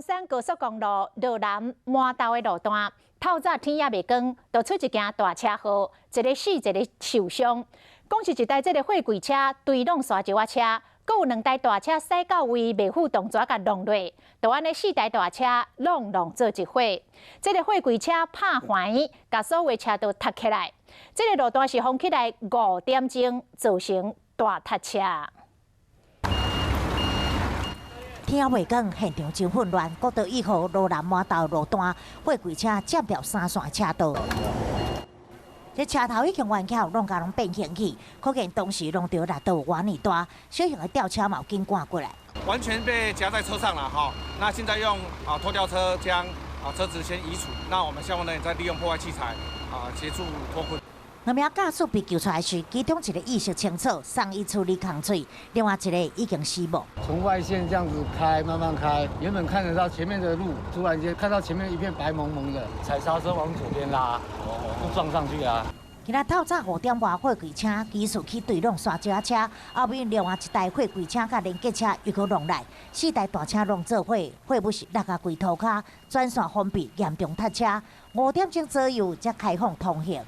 山高速公路羅南滿豆的路段，透早天猶未光，就出一件大車禍，一个死，一个受傷。講是一台這个貨櫃車追挵沙石仔車，閣有兩台大車駛到位袂赴動作共挵落，就按呢四台大車攏挵做一伙。這个貨櫃車拍橫，共所有車都塌起來。這个路段是封起來5點鐘，造成大塞車。天猶未光，現場真混亂。國道1號羅南滿豆路段，貨櫃車佔掉三線車道。這車頭已經彎翹，攏共攏變形去，可見當時挵著力道有偌爾大。小型的吊車嘛有緊趕過來。完全被夾在車上了哈。那現在用拖吊車將車子先移除。那我們消防人員再利用破壞器材協助脫困。兩名駕駛被救出來時，其中一个意識清楚，送醫處理空喙；另外一个已經死亡。從外線這樣子開，慢慢開，原本看得到前面的路，突然間看到前面一片白濛濛的，踩剎車往左邊拉，就撞上去啊！今仔透早5點外，貨櫃車繼續去對挵沙石仔車，後面另外一台貨櫃車佮連結車又閣挵來，四台大車攏做伙，貨物是落甲規塗跤，全線封閉，嚴重塞車。5點鐘左右才開放通行。